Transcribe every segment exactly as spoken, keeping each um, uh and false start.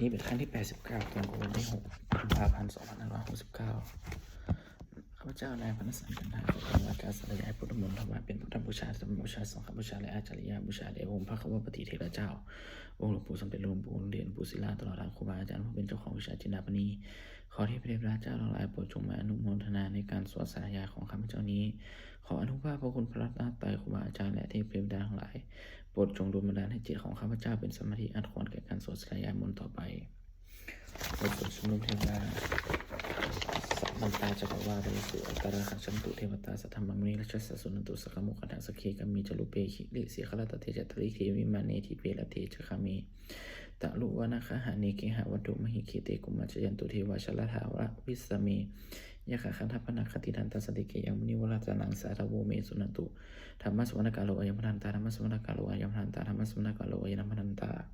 นี่เป็นครั้งที่ แปดสิบเก้า ตรงกับวันที่ หก กุมภาพันธ์ สองพันห้าร้อยหกสิบเก้า ข้าพเจ้านายพรรณสันต์ จันทา ขอเป็นวาจาสาธยายพุทธมนต์ ถวายเป็นพุทธบูชา ธรรมบูชา สังฆบูชา และอาจาริยบูชาแด่องค์พระคัมภีร์เถระเจ้า องค์หลวงปู่สมเด็จ หลวงปู่เหรียญ ปู่ศิลา ตลอดทั้งครูบาอาจารย์ผู้เป็นเจ้าของวิชาจินดาปณี ขอเทพเทวดาเจ้าทั้งหลายโปรดจงมาอนุโมทนาในการสวดสาธยายของข้าพเจ้านี้ ขออานุภาพพระคุณพระรัตนตรัย ครูบาอาจารย์ และเทพเทวดาทั้งหลาย โปรดจงดลบันดาลให้จิตของข้าพเจ้าเป็นสมาธิอันควรแก่การสวดสาธยายมนต์ต่อไป บทสวดชุมนุมเทวดา Samantā cakkavāḷesu atrāgacchantu devatā, saddhammaṃ munirājassa suṇantu saggamokkhadaṃ. Sagge kāme ca rūpe girisikharataṭe cantalikkhe vimāne, dīpe raṭṭhe ca gāme taruvanagahane gehavatthumhi khette, bhummā cāyantu devā jalathalavisame yakkhagandhabbanāgā, tiṭṭhantā santike yaṃ munivaravacanaṃ sādhavo me suṇantu. Dhammassavanakālo ayambhadantā. Dhammassavanakālo ayambhadantā. Dhammassavanakālo ayambhadantā.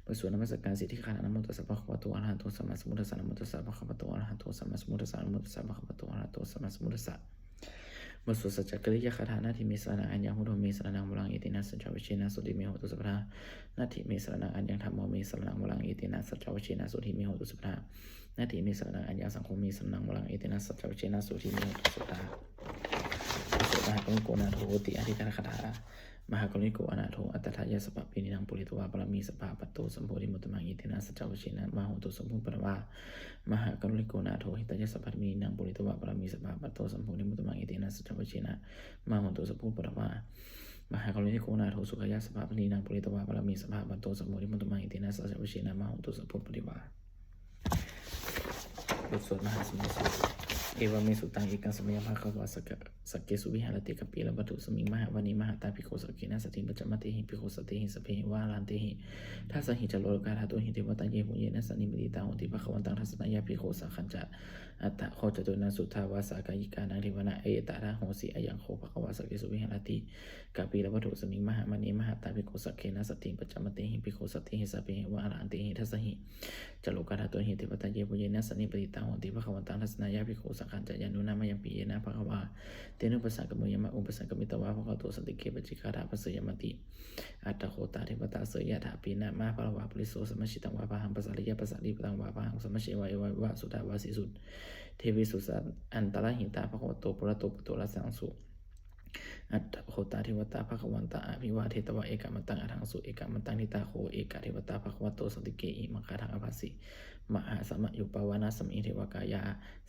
บทสวดนมัสการสิทธิคาถา Namo tassa bhagavato arahato sammāsambuddhassa. Namo tassa bhagavato arahato sammāsambuddhassa. Namo tassa bhagavato arahato sammāsambuddhassa. บทสวดสัจจกิริยาคาถา Natthi me saraṇaṃ aññaṃ, buddho me saraṇaṃ varaṃ, etena saccavajjena sotthi me hotu sabbadā. Natthi me saraṇaṃ aññaṃ, dhammo me saraṇaṃ varaṃ, etena saccavajjena sotthi me hotu sabbadā. Natthi me saraṇaṃ aññaṃ, saṅgho me saraṇaṃ varaṃ, etena saccavajjena sotthi me hotu sabbadā. บทสวดมหาการุณิโกนาโถติอาทิตถคาถา Mahākāruṇiko nātho atthāya sabbapāṇinaṃ, pūretvā pāramī sabbā patto sambodhimuttamaṃ, etena saccavajjena mā hontu sabbupaddavā. Mahākāruṇiko nātho hitāya sabbapāṇinaṃ, pūretvā pāramī sabbā patto sambodhimuttamaṃ, etena saccavajjena mā hontu sabbupaddavā. Mahākāruṇiko nātho sukhāya sabbapāṇinaṃ, pūretvā pāramī sabbā patto sambodhimuttamaṃ, etena saccavajjena mā hontu sabbupaddavā. บทสวดมหาสมัยสูตร Evaṃ me sutaṃ. Ekaṃ samayaṃ bhagavā sakkesu viharati kapilavatthusmiṃ mahāvane mahatā bhikkhusaṅghena saddhiṃ pañcamattehi bhikkhusatehi sabbeheva arahantehi. Dasahi ca lokadhātūhi devatā yebhuyyena sannipatitā honti bhagavantaṃ dassanāya bhikkhusaṅghañca. Atha kho catunnaṃ suddhāvāsakāyikānaṃ devānaṃ etadahosi: Ayaṃ kho bhagavā sakkesu viharati kapilavatthusmiṃ mahāvane mahatā bhikkhusaṅghena saddhiṃ pañcamattehi bhikkhusatehi sabbeheva arahantehi. Dasahi ca lokadhātūhi devatā yebhuyyena sannipatitā honti bhagavantaṃ dassanāya bhikkhusaṅghañca. Yannūna mayampi yena bhagavā tenupasaṅkameyyāma, upasaṅkamitvā bhagavato santike paccekagāthā bhāseyyāmāti. Atha kho tā devatā seyyathāpi nāma balavā puriso sammiñjitaṃ vā bāhaṃ pasāreyya, pasāritaṃ vā bāhaṃ sammiñjeyya vā, evameva suddhāvāsesu devesu antarahitā bhagavato purato pāturahaṃsu. Atha kho tā devatā bhagavantaṃ abhivādetvā ekamantaṃ aṭṭhaṃsu. Ekamantaṃ ṭhitā kho ekā devatā bhagavato santike imaṃ gāthaṃ abhāsi: Mahāsamayo pavanasmiṃ, devakāyā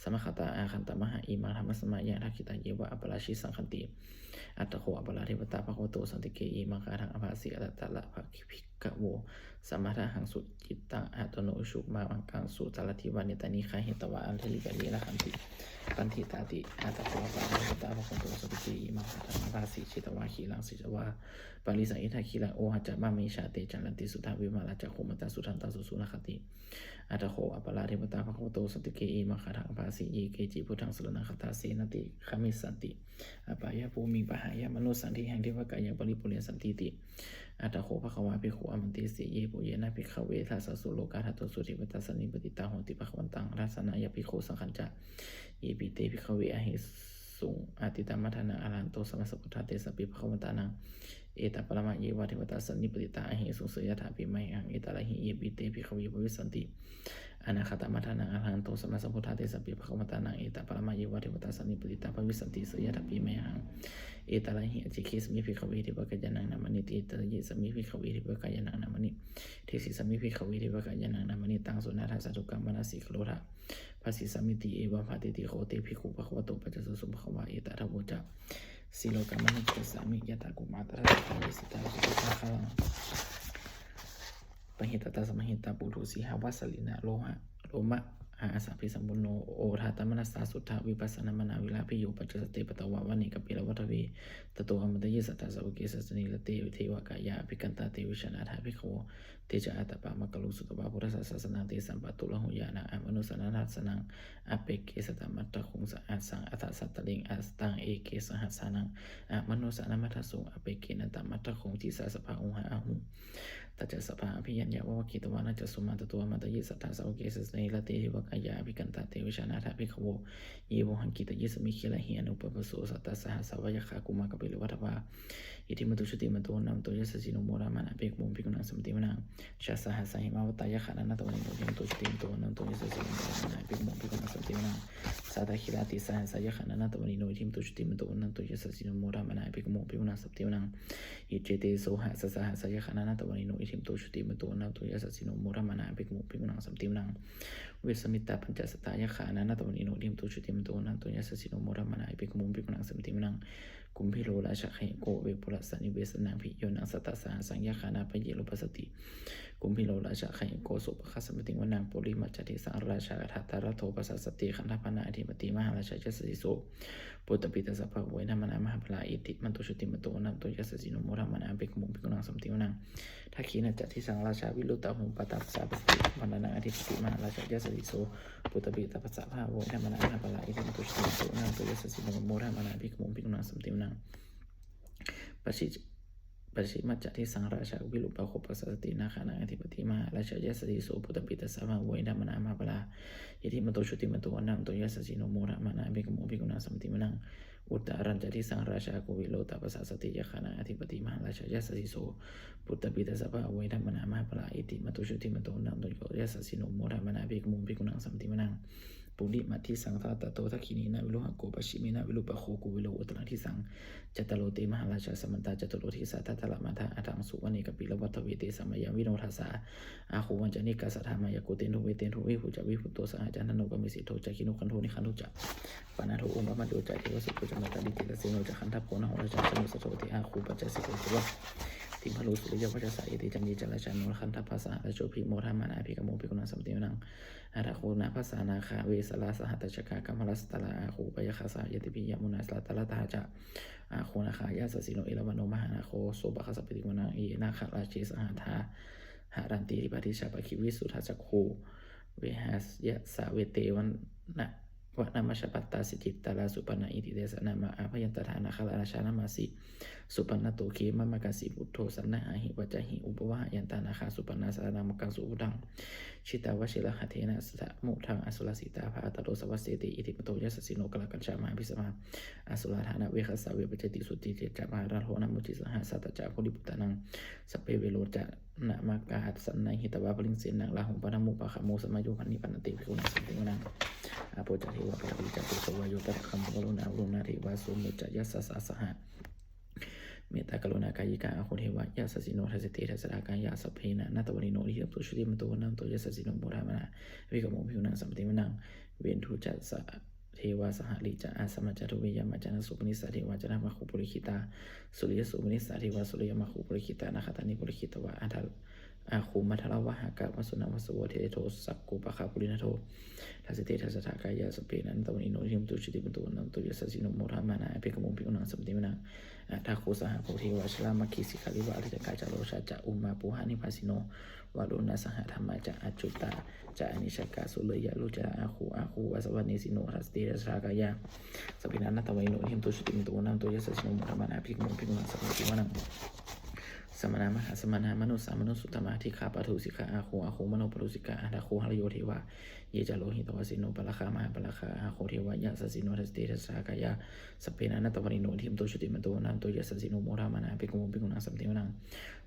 samāgatā, āgatamha imaṃ dhammasamayaṃ, dakkhitāyeva aparājitasaṅghanti. Atha kho aparā devatā bhagavato santike imaṃ gāthaṃ abhāsi: Tatra bhikkhavo samādahaṃsu, cittaṃ attano ujukamakaṃsu; sārathīva nettāni gahetvā, andhāni parittaṃ rakkhanti paṇḍitāti. Atha kho aparā devatā bhagavato santike imaṃ gāthaṃ abhāsi: Chetvā khīlaṃ chetvā palighaṃ, indakhīlaṃ ohaccamanejā; te caranti suddhā vimalā, cakkhumatā sudantā susunāgāti. Atha kho aparā devatā bhagavato santike imaṃ gāthaṃ abhāsi: Ye keci buddhaṃ saraṇaṃ gatāse, na te gamissanti apāyabhūmiṃ; pahāya mānusaṃ dehaṃ, devakāyaṃ paripūressantīti. Atha kho bhagavā bhikkhū āmantesi: Yebhuyyena bhikkhave dasasu lokadhātūsu devatā sannipatitā honti bhagavantaṃ dassanāya bhikkhusaṅghañca. Yepi te bhikkhave ahesuṃ atītamaddhānaṃ arahanto sammāsambuddhā, tesampi bhagavantānaṃ etaparamāyeva devatā sannipatitā ahesuṃ, seyyathāpi mayhaṃ etarahi. Yepi te bhikkhave bhavissanti anāgatamaddhānaṃ arahanto sammāsambuddhā, tesampi bhagavantānaṃ etaparamāyeva devatā sannipatitā bhavissanti, seyyathāpi mayhaṃ etarahi. Ācikkhissāmi bhikkhave devakāyānaṃ nāmāni, kittayissāmi bhikkhave devakāyānaṃ nāmāni, desissāmi bhikkhave devakāyānaṃ nāmāni, taṃ suṇātha sādhukaṃ manasikarotha bhāsissāmīti. Evaṃ bhanteti kho te bhikkhū bhagavato paccassosuṃ. Bhagavā etadavoca: Silokamanukassāmi, yattha bhummā tadassitā; ye sitā girigabbharaṃ, pahitattā samāhitā. Puthū sīhāva sallīnā, lomahaṃsābhisambhuno; odātamanasā suddhā, vippasannamanāvilā. Bhiyyo pañcasate ñatvā, vane kāpilavatthave; tato āmantayi satthā, sāvake sāsane rate. Devakāyā abhikkantā, te vijānātha bhikkhavo. Te ca ātappamakaruṃ, sutvā buddhassa sāsanaṃ; tesampāturahu ñāṇaṃ, amanussāna dassanaṃ. Appeke satamaddakkhuṃ, sahassaṃ atha sattariṃ; taṃ eke sahassānaṃ, amanussānamaddasuṃ; appekenantamaddakkhuṃ, disā sabbā ahuṃ ahuṃ. Tañca sabbaṃ abhiññāya vavakkhitvāna cakkhumā tato āmantayi satthā sāvake sāsane rate devakāyā abhikkantā te vijānātha bhikkhavo ye vohaṃ kittayissāmi girāhi anupubbaso. Sattasahassā va yakkhā bhummā kāpilavatthavā iddhimanto jutimanto vaṇṇavanto yasassino modamānā abhikkāmuṃ bhikkhūnaṃ samitiṃ vanaṃ. Chasahassā hemavatā yakkhā nānattavaṇṇino iddhimanto jutimanto vaṇṇavanto yasassino modamānā abhikkāmuṃ bhikkhūnaṃ samitiṃ vanaṃ. Sātāgirā tisahassā yakkhā nānattavaṇṇino iddhimanto jutimanto vaṇṇavanto yasassino modamānā abhikkāmuṃ bhikkhūnaṃ samitiṃ vanaṃ. Iccete soḷasasahassā yakkhā nānattavaṇṇino iddhimanto jutimanto vaṇṇavanto yasassino modamānā abhikkāmuṃ bhikkhūnaṃ samitiṃ vanaṃ. Vessāmittā pañcasatā yakkhā nānattavaṇṇino iddhimanto jutimanto vaṇṇavanto yasassino modamānā abhikkāmuṃ bhikkhūnaṃ samitiṃ vanaṃ. Kumbhīro rājagahiko vepullassa nivesanaṃ bhiyyo naṃ satasahassaṃ yakkhānaṃ payirupāsati. Kumbhīro rājagahiko sopāga samitiṃ vanaṃ. Purimañca disaṃ rājā dhataraṭṭho pasāsati gandhabbānaṃ ādhipati mahārājā yasassi so. Puttāpi tassa bahavo indanāmā mahabbalā iddhimanto jutimanto vaṇṇavanto yasassino modamānā abhikkāmuṃ bhikkhūnaṃ samitiṃ vanaṃ. Dakkhiṇañca disaṃ rājā virūḷho taṃ pasāsati gandhabbānaṃ ādhipati mahārājā yasassi so. Puttāpi tassa bahavo indanāmā mahabbalā iddhimanto jutimanto vaṇṇavanto yasassino modamānā abhikkāmuṃ bhikkhūnaṃ samitiṃ vanaṃ. Pacchi- Pacchimañca disaṃ rājā virūpakkho pasāsati nāgānaṃ ādhipati mahārājā yasassi so. Puttāpi tassa bahavo indanāmā mahabbalā iddhimanto jutimanto vaṇṇavanto yasassino modamānā abhikkāmuṃ bhikkhūnaṃ samitiṃ vanaṃ. Uttarañca disaṃ rājā kuvero taṃ pasāsati yakkhānaṃ ādhipati mahārājā yasassi so. Puttāpi tassa bahavo indanāmā mahabbalā iddhimanto jutimanto vaṇṇavanto yasassino modamānā abhikkāmuṃ bhikkhūnaṃ samitiṃ vanaṃ. Purimaṃ disaṃ dhataraṭṭho dakkhiṇena virūḷhako pacchimena virūpakkho kuvero uttaraṃ disaṃ. Cattāro te mahārājā samantā caturo disā daddallamānā aṭṭhaṃsu vane kāpilavatthave. Tesaṃ māyāvino dāsā āgū vañcanikā saṭhā māyā kuṭeṇḍu veṭeṇḍu viṭū ca viṭuṭo saha candano kāmaseṭṭho ca kinnughaṇḍu nighaṇḍu ca panādo opamañño ca devasūto ca mātali cittaseno ca gandhabbo naḷo rājā janosabho. Te āgū pañcasikho suriyavacchasā ete caññe ca rājāno gandhabbā saha rājubhi modamānā abhikkāmuṃ bhikkhūnaṃ samitiṃ vanaṃ. Athāgū nābhasā nāgā vesālā sahatacchakā kambalassatarā āgū pāyāgā saha ñātibhi. Yāmunā dhataraṭṭhā ca āgū nāgā yasassino erāvaṇo mahānāgo sopāga samitiṃ vanaṃ. Ye nāgarāje sahadhā haranti dibbā dijā pakkhi visuddhacakkhū vehāyasā vane vanamajjhapattā sittāriddhā supaṇṇā iti tesa nāmaṃ. Abhayantadā nāgarājānamāsi supaṇṇato khemamakāsi buddho saṇhāhi vācāhi upavhayantā nāgā supaṇṇā saraṇamakaṃsu buddhaṃ. Jitā vajirahatthena samuddaṃ asurā sitā bhātaro sāvakāyati iddhimanto yasassino kālakañjā mahābhismā asurā dānaveghasā vepacitti sucitti ca pahārādo namucī saha satañca baliputtānaṃ sabbe verocanāmakā sannayhitvā baliṃ senaṃ rāhubhaddamupāgamuṃ samayodāni bhaddante bhikkhūnaṃ samitiṃ vanaṃ. Āpo ca devā paṭhavī ca tejo vāyo tadāgamuṃ varuṇā vāruṇā devā somo ca yasasā saha. Mettākaruṇākāyikā āgū devā yasassino dasete dasadhā kāyā sabbe nānattavaṇṇino iddhimanto jutimanto vaṇṇavanto yasassino modamānā abhikkāmuṃ bhikkhūnaṃ samitiṃ vanaṃ. Veṇḍū ca devā sahalī ca asamā ca duve yamā ca āgū parisā devā candamāgū purakkhitā. Suriyassūpanisā devā suriyamāgū purakkhitā nakkhattāni purakkhitvā āgū mandavalāhakā vasūnaṃ vāsavo seṭṭho sakkopāga purindado. Dasete dasadhā kāyā sabbe nānattavaṇṇino iddhimanto jutimanto vaṇṇavanto yasassino modamānā abhikkāmuṃ bhikkhūnaṃ samitiṃ vanaṃ. Athāgū sahabhū devā jalamaggisikhāriva ariṭṭhakā ca rojā ca ummāpupphanibhāsino varuṇā sahadhammā ca accutā ca anejakā sūleyyarucirā āgū āgū vāsavanesino. Dasete dasadhā kāyā sabbe nānattavaṇṇino iddhimanto jutimanto vaṇṇavanto yasassino modamānā abhikkāmuṃ bhikkhūnaṃ samitiṃ vanaṃ. Samānā mahāsamānā mānusā mānusuttamā dīghā paṭhavisikkhā āgū āgū manopaṭhavisikkhā. Athāgū harayo devā ye ca lohitavāsino pāragā mahāpāragā āgū devā yasassino. Dasete dasadhā kāyā sabbe nānattavaṇṇino iddhimanto jutimanto vaṇṇavanto yasassino modamānā abhikkāmuṃ bhikkhūnaṃ samitiṃ vanaṃ.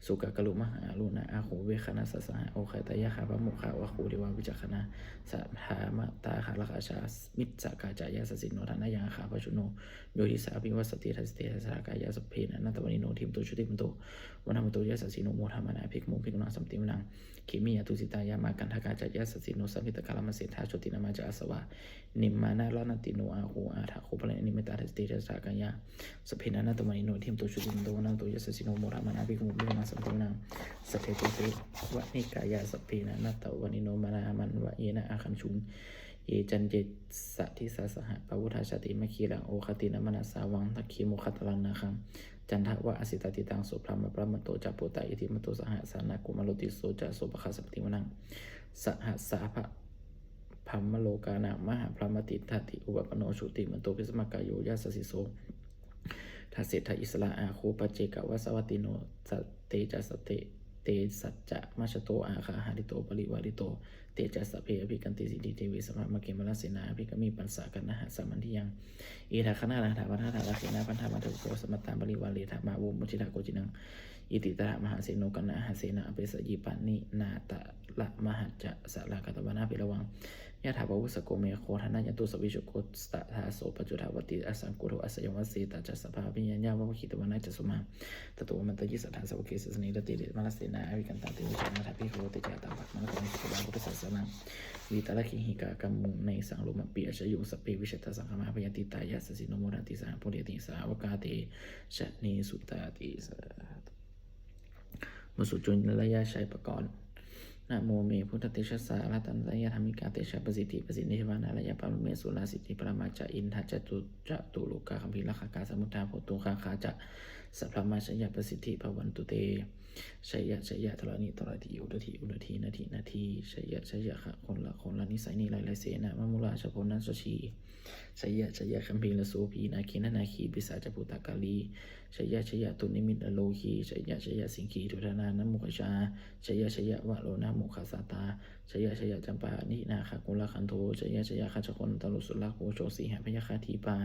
Sukkā karumhā aruṇā āgū veghanasā saha odātagayhā pāmokkhā āgū devā vicakkhaṇā sadāmattā hāragajā missakā ca yasassino. Thanayaṃ āgā pajjunno yo disā abhivassati. Dasete dasadhā kāyā sabbe nānattavaṇṇino iddhimanto jutimanto vaṇṇavanto yasassino modamānā abhikkāmuṃ bhikkhūnaṃ samitiṃ vanaṃ. Khemiyā tusitā yāmā kaṭṭhakā ca yasassino lambitakā lāmaseṭṭhā jotināmā ca āsavā nimmānaratino āgū athāgū paranimmitā. Dasete dasadhā kāyā sabbe nānattavaṇṇino iddhimanto jutimanto vaṇṇavanto yasassino modamānā abhikkāmuṃ bhikkhūnaṃ samitiṃ vanaṃ. Saṭṭhete devanikāyā sabbe nānattavaṇṇino nāmanvayena āgañchuṃ. Ye caññe sadisā saha pavutthajātimakkhīlaṃ oghatiṇṇamanāsavaṃ dakkhemoghataraṃ nāgaṃ candaṃva asitātitaṃ. Subrahmā paramatto ca puttā iddhimato saha sanaṅkumāro tisso ca sopāga samitiṃ vanaṃ. Sahassabrahmalokānaṃ mahābrahmābhitiṭṭhati upapanno jutimanto bhismākāyo yasassi so. Dasettha issarā āgū paccekavasavattino saṭṭhe ca satte Tejassa ca majjhato āga hārito parivārito. Te ca sabbe abhikkante sinde deve sabrahmake mārasenā abhikkāmi. Passa kaṇhassa mandiyaṃ iddha gaṇhatha bandhatha rāgena bandhamatthu so samettā parivāretha mā vo muñcittha koci naṃ. Iti tattha mahāseno kaṇhasenaṃ apesayi. Pāṇinā talamāhacca saraṃ katvāna bheravaṃ. Yathā pāvussako megho thanayanto savijjuko tathā so paccudāvatti asaṅkuddho asayaṃvase. Tañca sabbaṃ abhiññāya vavakkhitvāna cakkhumā tato āmantayi satthā sāvake sāsane rate. Mārasenā abhikkantā te vijānātha bhikkhavo. Te ca ātappamakaruṃ sutvā buddhassa sāsanaṃ vītarāgehi saṅkuddho asayaṃvase. Sabbe vijitasaṅgāmā bhayātītā yasassino modanti saha bhūtehi sāvakā te janesutāti. Sādhu. บทสวดจุลลักขยชัยปกรณ์ Namo me buddhatejassā ratanattayadhammikā tejapasiddhi pasīdevā nārāyaparamesurā siddhibrahmā ca indā ca catulokā gambhīrakkhakā samuddā bhūtuṃ gaṅgā ca sabrahmajayapasiddhi bhavantu te. Jaya jaya dharaṇi dharaṇī udadhi udadhī nadi nadī. Jaya jaya gaganalatanalanisaya nirayasayasena mahārajabalanarajī. Jaya jaya gambhīrasombhī nāgendanāgī pisācabhūtakālī. Jaya jaya dunnimittarogī. Jaya jaya siṅgīsuddhadānamukhajā. Jaya jaya varuṇamukhasātrā. Jaya jaya campādināgakulagantho. Jaya jaya gajjagonnaturaṅga sūrakkho sīhabyagghadīpā.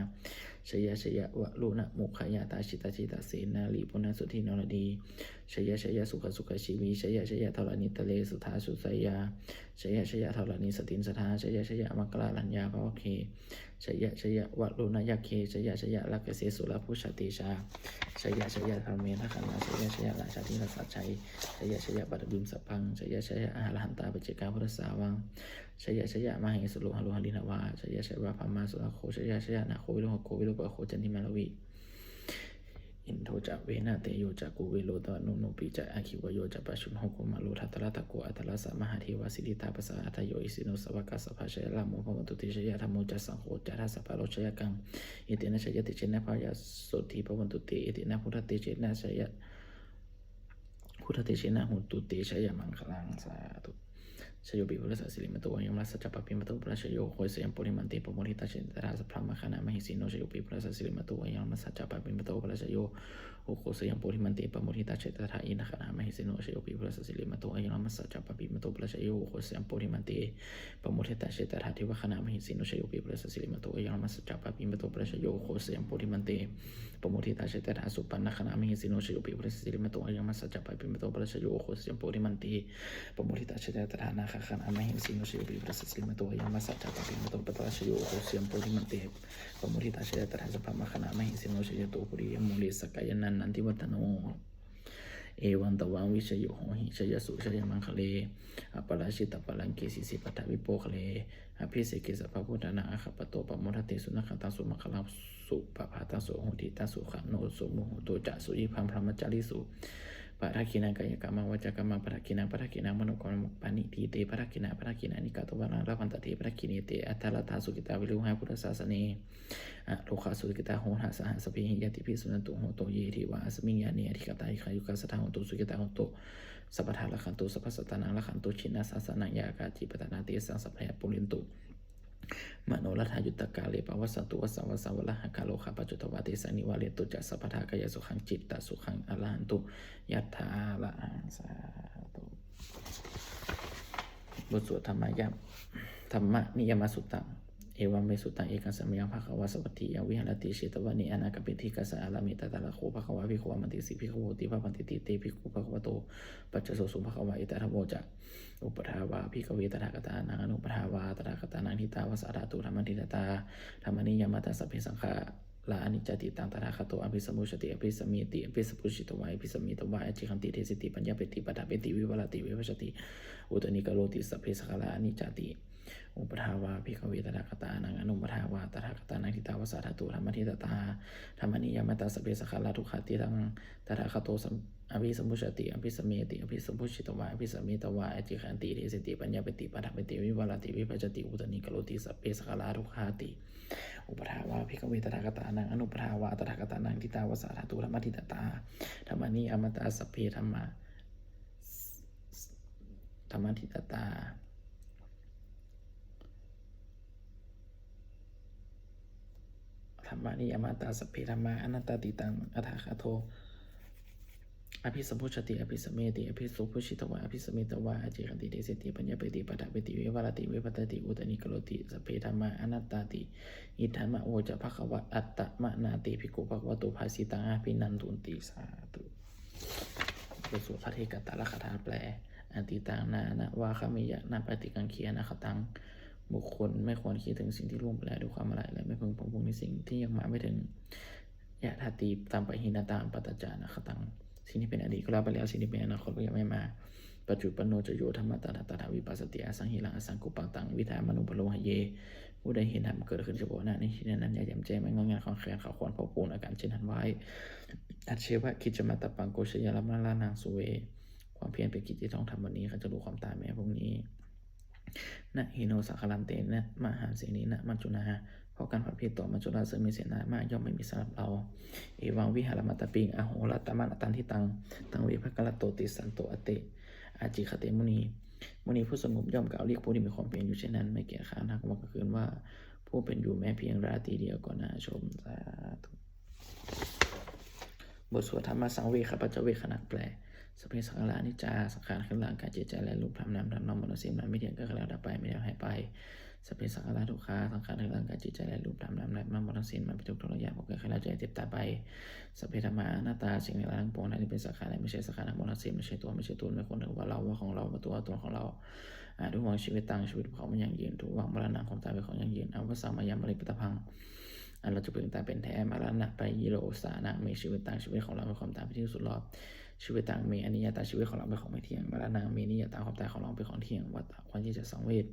Jaya jaya varuṇamukhayātrā jitasjitasennārī puna sudī naradī. Jaya jaya sukhā sukhā jīvī. Jaya jaya dharaṇītale sudā sujayā. Jaya jaya dharaṇī santin sadā. Jaya jaya maṅkararājaññā bhavagge. Jaya jaya varuṇayakkhe. Jaya jaya rakkhase surabhujatejā. Jaya jaya dhamme dvakarā. Jaya jaya rājādhirājasājjai. Jaya jaya paṭhaviṃ sabbaṃ. Jaya jaya arahantā paccekabuddhasāvaṃ. Jaya jaya mahesuro haro harindevā. Jaya jaya brahmā surakkho. Jaya jaya nāgo viruḷhako virūpakkho candimā ravi. Indo ca venateyyo ca kuvero varuṇopi ca. Aggi vāyo ca pājuṇho kumāro dhataraṭṭhako. Aṭṭhārasa mahādevā siddhitāpasa-ādayo. Isino sāvakā sabbā jaya rāmo bhavantu te. Jaya dhammo ca saṅgho ca dasapālo jayakaṃ. Etena jayatejena bhāgyaṃ sotthī bhavantu te. Etena buddhatejena jaya buddhatejena hotu te jayamaṅgalaṃ. Sādhu. Jayopi buddhassa sirīmato ayaṃ mārassa ca pāpimato parājayo. Ugghosayuṃ bodhimaṇḍe pamoditā ca tatra brahmagaṇā mahesino. Jayopi buddhassa sirīmato ayaṃ mārassa ca pāpimato parājayo. Ugghosayuṃ bodhimaṇḍe pamoditā ca tatra indagaṇā mahesino. Jayopi buddhassa sirīmato ayaṃ mārassa ca pāpimato parājayo. Ugghosayuṃ bodhimaṇḍe pamoditā ca tatra devagaṇā mahesino. Jayopi buddhassa sirīmato ayaṃ mārassa ca pāpimato parājayo. Ugghosayuṃ bodhimaṇḍe pamoditā ca tatra supaṇṇagaṇā mahesino. Jayopi buddhassa sirīmato ayaṃ mārassa ca pāpimato parājayo. Ugghosayuṃ bodhimaṇḍe pamoditā ca tatra nāgagaṇā mahesino. Jayopi buddhassa sirīmato ayaṃ mārassa ca pāpimato parājayo. Ugghosayuṃ bodhimaṇḍe pamoditā ca tatra sabrahmagaṇā mahesino. Jayanto bodhiyā mūle sakyānaṃ nandivaḍḍhano. Evaṃ tvaṃ vijayo hohi jayassu jayamaṅgale. Aparājitapallaṅke sīse paṭhavipokkhare abhiseke sabbabuddhānaṃ aggappatto pamodati. Sunakkhattaṃ sumaṅgalaṃ supabhātaṃ suhuṭṭhitaṃ sukhaṇo sumuhutto ca suyiṭṭhaṃ brahmacārisu. Padakkhiṇaṃ kāyakammaṃ vācākammaṃ padakkhiṇaṃ padakkhiṇaṃ manokammaṃ paṇidhī te padakkhiṇā. Padakkhiṇāni katvāna labhantatthe padakkhiṇe. Te atthaladdhā sukhitā viruḷhā buddhasāsane. Arogā sukhitā hotha saha sabbehi ñātibhi. Suṇantu bhonto ye devā asmiṃ ṭhāne adhigatā dīghāyukā sadā hontu sukhitā hontu sabbadā rakkhantu sabbasattānaṃ rakkhantu jinasāsanaṃ. Yā kāci patthanā tesaṃ sampadāni pūrentu manorathā. Yuttakāle pavassantu vassaṃ vassaṃ valāhakā. Rogā paccuppavā tesaṃ nivārentu ca sabbadā. Kāyasukhaṃ cittasukhaṃ arahantu yathārahaṃ. Sādhu. บทสวดธรรมยาม Dhammaniyāmasuttaṃ. Evaṃ me sutaṃ. Ekaṃ samayaṃ bhagavā sāvatthiyaṃ viharati jetavane anāthapiṇḍikassa ārāme. Tatra kho bhagavā bhikkhū āmantesi bhikkhavoti. Bhadanteti te bhikkhū bhagavato paccassosuṃ. Bhagavā etadavoca. Uppādā vā bhikkhave tathāgatānaṃ anuppādā vā tathāgatānaṃ ṭhitā va sā dhātu dhammaṭṭhitatā dhammaniyāmatā. Sabbe saṅkhārā aniccāti. Taṃ tathāgato abhisambujjhati abhisameti. Abhisambujjhitvā abhisametvā ācikkhati deseti paññapeti paṭṭhapeti vivarati vibhajati uttānīkaroti. Sabbe saṅkhārā aniccāti. Uppādā vā bhikkhave tathāgatānaṃ anuppādā vā tathāgatānaṃ ṭhitā va sā dhātu dhammaṭṭhitatā dhammaniyāmatā. Sabbe saṅkhārā dukkhāti. Taṃ tathāgato sam- abhisambujjhati abhisameti. Abhisambujjhitvā abhisametvā ācikkhati deseti paññapeti paṭṭhapeti vivarati vibhajati uttānīkaroti. Sabbe saṅkhārā dukkhāti. Uppādā vā bhikkhave tathāgatānaṃ anuppādā vā tathāgatānaṃ ṭhitā va sā dhātu dhammaṭṭhitatā dhammaniyāmatā. Sabbe dhammā dhammaṭṭhitatā dhammaniyāmatā. Sabbe dhammā anattāti. Taṃ tathāgato abhisambujjhati abhisameti, abhisambujjhitvā abhisametvā ācikkhati deseti paññapeti paṭṭhapeti vivarati vibhajati uttānīkaroti sabbe dhammā anattāti. Idamavoca bhagavā. Attamanā te bhikkhū bhagavato bhāsitaṃ abhinandunti. Sādhu. บทสวดภัทเทกรัตตคาถาแปล Atītaṃ nānvāgameyya nappaṭikaṅkhe anāgataṃ. บุคคลไม่ควรคิดถึงสิ่งที่ล่วงไปแล้วด้วยความอาลัย และไม่พึงพะวงในสิ่งที่ยังมาไม่ถึง Yadatītampahīnantaṃ appattañca anāgataṃ. สิ่งที่เป็นอดีตก็ละไปแล้ว สิ่งที่เป็นอนาคตก็ยังไม่มา Paccuppanno ca yo dhammaṃ tattha tattha vipassati, asaṃhiraṃ asaṅkuppaṃ taṃ viddhā manubrūhaye. ผู้ใดเห็นธรรมเกิดขึ้นเฉพาะหน้าในที่นั้นๆ อย่างแจ่มแจ้ง ไม่ง่อนแง่นคลอนแคลน เขาควรพอกพูนอาการเช่นนั้นไว้ Ajjeva kiccamātappaṃ ko jaññā maraṇaṃ suve. ความเพียรเป็นกิจที่ต้องทำวันนี้ เขาจะรู้ความตายแม้พรุ่งนี้ Na hi no saṅgaraṃ tena mahasenena maccunā. เพราะการผัดเพี้ยนต่อมัจจุราชซึ่งมีเสนามากย่อมไม่มีสำหรับเรา Evaṃ vihārimātāpiṃ ahorattamatanditaṃ, taṃ ve bhaddekarattoti santo ācikkhate muni. มุนีผู้สงบย่อมกล่าวเรียกผู้ที่มีความเพียรอยู่เช่นนั้น ไม่เกียจคร้านทั้งกลางวันกลางคืนว่า ผู้เป็นอยู่แม้เพียงราตรีเดียวก็น่าชม สาธุ บทสวดธรรมสังเวคปัจจเวกขณะแปล Sabbe saṅkhārā aniccā. สังขารคือร่างกายจิตใจและรูปธรรมนามธรรมทั้งหมดทั้งสิ้นมันไม่เที่ยง เกิดขึ้นแล้วดับไป มีแล้วหายไป Sabbe saṅkhārā dukkhā. สังขารคือร่างกายจิตใจและรูปธรรมนามธรรมทั้งหมดทั้งสิ้นมันเป็นทุกข์ทรยศ เพราะเกิดขึ้นแล้วแก่เจ็บตายไป Sabbe dhammā anattā. สิ่งทั้งหลายทั้งปวงทั้งที่เป็นสังขารและไม่ใช่สังขารทั้งหมดทั้งสิ้นไม่ใช่ตัวไม่ใช่ตน ไม่ควรถือว่าเราว่าของเราว่าตัวว่าตนของเรา Adhuvaṃ jīvitaṃ. ชีวิตเป็นของไม่ยั่งยืน Dhuvaṃ maraṇaṃ. ความตายเป็นของยั่งยืน Avassaṃ mayā paripūressuṃ. อันเราจะพึงตายเป็นแท้ Maraṇapariyosānaṃ me jīvitaṃ. ชีวิตของเราเป็นความตายเป็นที่สุดรอบ Jīvitaṃ me aniyataṃ. ชีวิตของเราเป็นของไม่เที่ยง Maraṇaṃ me niyataṃ. ความตายของเราเป็นของเที่ยง Vata ควรที่จะสังเวช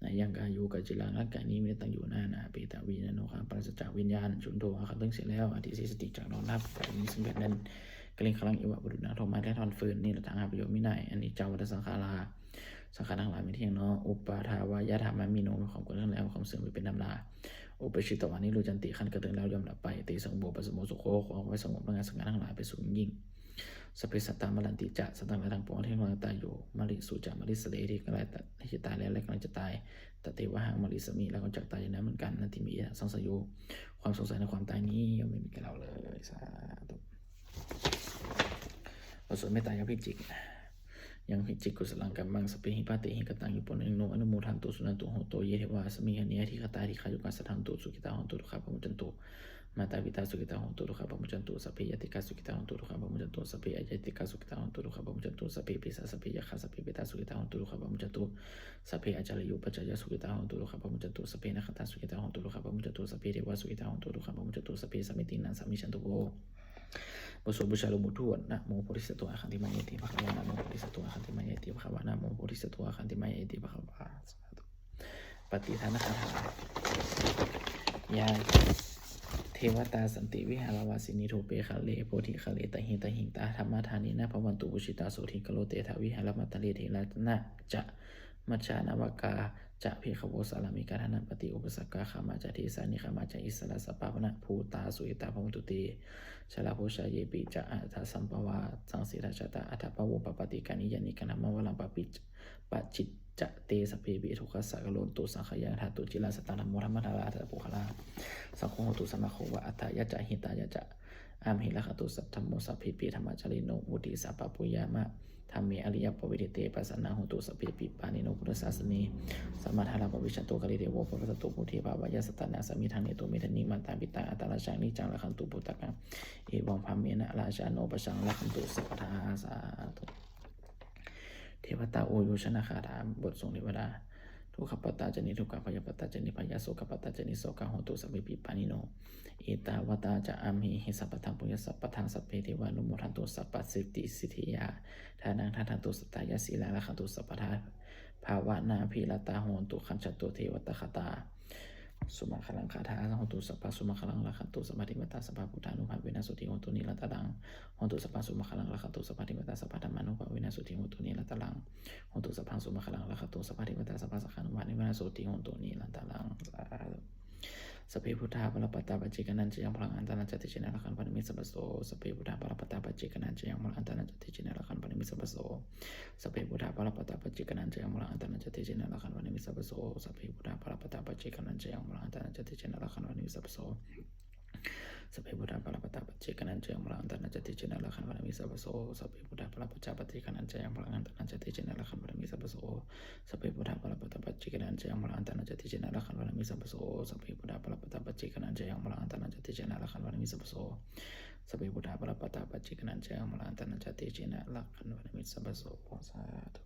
Nayaṃ kāyo kaciraṃ rakkhatha, niyataṃ yena nānāpetāvidhinā. ความปราศจากวิญญาณ Chuḍḍho. อันเขาทิ้งเสียแล้ว Adhisessati. จักนอนทับ Paṭhaviṃ. ซึ่งแผ่นดิน Kaliṅgaraṃ iva. ประดุจดังท่อนไม้และท่อนฟืน Niratthaṃ apāyo vinayi. Aniccā vata saṅkhārā. สังขารทั้งหลายไม่เtīยงเนาะ Uppādavayadhammino. มีความเกิดขึ้นแล้ว ความเสื่อมมีเป็นธรรมดา Uppajjitvā nirujjhanti. ครั้นเกิดขึ้นแล้วย่อมดับไป Tesaṃ vūpasamo sukho. ความสงบระงับสังขารทั้งหลายเป็นสุขยิ่ง Sabbe sattā maranti ca. สัตว์ทั้งหลายทั้งปวงที่กำลังตายอยู่ Mariṃsu ca marissare. ที่กำลังที่จะตายแล้วและกำลังจะตาย Tathevāhaṃ marissāmi. เราก็จักตายอย่างนั้นเหมือนกัน Natthi me ettha saṃsayo. ความสงสัยในความตายนี้ย่อมไม่มีแก่เราเลย สาธุ บทสวดเมตตายังคิดจิต Yaṃ kiñci kusalaṃ kammaṃ sabbehi katehi kataṃ yo pāpetha anupazzu anumodantu suṇantu bhonto ye devā asmiṃ ṭhāne adhigatā dīghāyukā sadā hontu sukhitā hontu dukkhā pamuccantu. Mātāpitā sukhitā hontu dukkhā pamuccantu. Sabbe ñātikā sukhitā hontu dukkhā pamuccantu. Sabbe aññātikā sukhitā hontu dukkhā pamuccantu. Sabbe pisā sabbe yakkhā sabbe petā sukhitā hontu dukkhā pamuccantu. Sabbe ācariyupajjhāyā sukhitā hontu dukkhā pamuccantu. Sabbe nakkhattā sukhitā hontu dukkhā pamuccantu. Sabbe devā sukhitā hontu dukkhā pamuccantu. Sabbe sāmīcī nāsāmi santu vo. บทสวดบูชาหลวงปู่ทวด Namo bodhisatto āgantimāyeti bhagavā. Namo bodhisatto āgantimāyeti bhagavā. Namo bodhisatto āgantimāyeti bhagavā. สาธุ Pattidānagāthā. Yā devatā santi vihāravāsinī thūpe ghare bodhighare tahiṃ tahiṃ, tā dhammadānena bhavantu pūjitā sotthiṃ karontedha vihāramaṇḍale. Therā ca majjhā navakā ca bhikkhavo sārāmikā dānapatī upāsakā, gāmā ca desā nigamā ca issarā sappāṇabhūtā sukhitā bhavantu te. Jalābujā yepi ca aṇḍasambhavā saṃsedajātā, athabhāvo pāpūtikā niyyānikaṃ dhammavaraṃ paṭicca te, sabbepi dukkhassa karontu saṅkhayaṃ. Ṭhātu cirasataṃ dhammo dhammaddharā, ṭhātu puggalā saṅgho, hotu samaggo va atthāya ca hitāya ca. Amhe rakkhatu saddhammo, sabbepi dhammacārino, vuḍḍhī sampāpuṇeyyāma dhamme ariyappavedite. Pasannā hontu sabbepi pāṇino buddhasāsane, samādāraṃ pavecchanto kāle devo pavassatu. Buddhe bhāvāya sattānaṃ samiddhaṃ netu medaniṃ, mātā pitā atrajaṃ niccaṃ rakkhantu puttakaṃ, evaṃ dhammena rājāno pajaṃ rakkhantu sabbadā. Sādhu. เทวตาโอโยชนคาถา บทส่งเทวดา Dukkhappattā ca niddukkhā, bhayappattā ca nibbhayā, sokappattā ca nissokā, hontu sabbepi pāṇino. Ettāvatā ca amhehi sambhataṃ puññasampadaṃ, sabbe devānumodantu sabbasiddhisiddhiyā. Dānaṃ dadantu saddhāya, sīlaṃ rakkhantu sabbadā, bhāvanābhiratā hontu, gacchantu devatāgatā. Sumaṅgalagāthā. Hontu sabbaṃ sumaṅgalaṃ, rakkhantu sabbadevatā, sabbabuddhānubhāvena sotthī hontu nirantaraṃ. Hontu sabbaṃ sumaṅgalaṃ, rakkhantu sabbadevatā, sabbadhammānubhāvena sotthī hontu nirantaraṃ. Hontu sabbaṃ sumaṅgalaṃ, rakkhantu sabbadevatā, sabbasaṅghānubhāvena sotthī hontu nirantaraṃ. Sādhu. Sabbe buddhā balappattā, paccekānañca yaṃ balaṃ, arahantānañca tejena, rakkhaṃ bandhāmi sabbaso. Sabbe buddhā balappattā, paccekānañca yaṃ balaṃ, arahantānañca tejena, rakkhaṃ bandhāmi sabbaso. Sabbe buddhā balappattā, paccekānañca yaṃ balaṃ, arahantānañca tejena, rakkhaṃ bandhāmi sabbaso. Sabbe buddhā balappattā, paccekānañca yaṃ balaṃ, arahantānañca tejena, rakkhaṃ bandhāmi sabbaso. Sabbe buddhā balappattā paccekānañca yaṃ balaṃ, antarañca tejena rakkhaṃ bandhāmi sabbaso. Sabbe buddhā balappattā paccekānañca yaṃ balaṃ, antarañca tejena rakkhaṃ bandhāmi sabbaso. Sabbe buddhā balappattā paccekānañca yaṃ balaṃ, antarañca tejena rakkhaṃ bandhāmi sabbaso. Sabbe buddhā balappattā paccekānañca yaṃ balaṃ, antarañca tejena rakkhaṃ bandhāmi sabbaso. Sabbe buddhā balappattā paccekānañca yaṃ balaṃ, antarañca tejena rakkhaṃ bandhāmi sabbaso. Sādhu.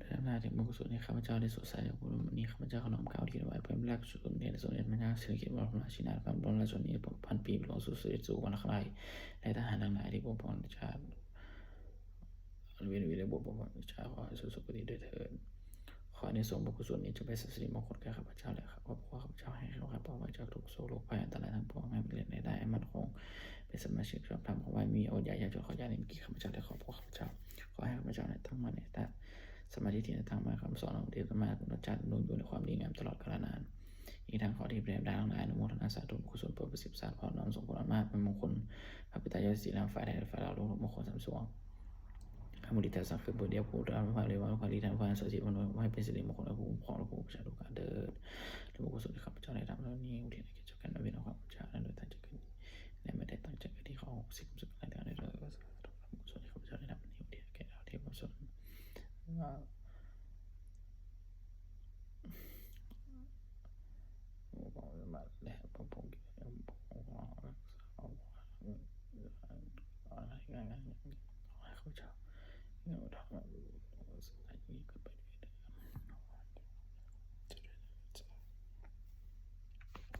ด้วยอำนาจแห่งบุญกุศลที่ข้าพเจ้าได้สวดสาธยายพระพุทธมนต์นี้ ข้าพเจ้าขอน้อมเกล้าถวายเป็นพระราชกุศลแด่สมเด็จพระนางสิริกิติ์วรมหาราชินีนาถ พระบรมราชชนนีพันปีหลวงสุดเสด็จสู่วรรณคราย และทหารทั้งหลายที่ปกป้องชาติ เวียนวีรบุรุษปกป้องชาติ ขอให้สู่สุคติด้วยเถิด ขออานิสงส์บุญกุศลนี้จงเป็นสิริมงคลแก่ข้าพเจ้าและครอบครัวข้าพเจ้า ให้ข้าพเจ้าปลอดภัยจากทุกข์โศกโรคภัยอันตรายทั้งปวง ให้มีเงินได้มั่นคง เป็นสมาชิกชอบธรรม ขอให้มีอดอยากยากจน ขออย่าได้มีแก่ข้าพเจ้าและครอบครัวข้าพเจ้า ขอให้ข้าพเจ้าได้ตั้งมั่นในตาสัมมาทิฏฐิ ในธรรมะคำสอนของพระเดชพระคุณเจ้า ดำรงอยู่ในความดีงามตลอดกาลนาน อีกทั้งขอเทพเทวดาทั้งหลายอนุโมทนาสาธุบุญกุศล โปรดประสิทธิ์ประสาทพรน้อมส่งผลอำนาจเป็นมงคล พระปิตายอดศิลาฝ่ายใดฝ่ายเรา ลูกมงคลสามสวง ข้าพเจ้าสังเกิดบุญเดียวผู้รับพระเรียกว่าพระฤทธิ์พระสถิตพระนวลให้เป็นสิริมงคลแก่ผู้ปกครองและผู้ประชาทุกข์เถิด และบุญกุศลที่ข้าพเจ้าได้ทำแล้วนี้ อุทิศให้แก่เจ้ากรรมนายเวรของข้าพเจ้า นั้นโดยตั้งใจเกิดนี้ และไม่ได้ตั้งใจเกิดนี้ ขออโหสิกรรมสุขอะไรต่างๆเถิด สาธุ บุญกุศลที่ข้าพเจ้าได้ทำนี้ อุทิศให้แก่เทพบุตร ข้าพเจ้า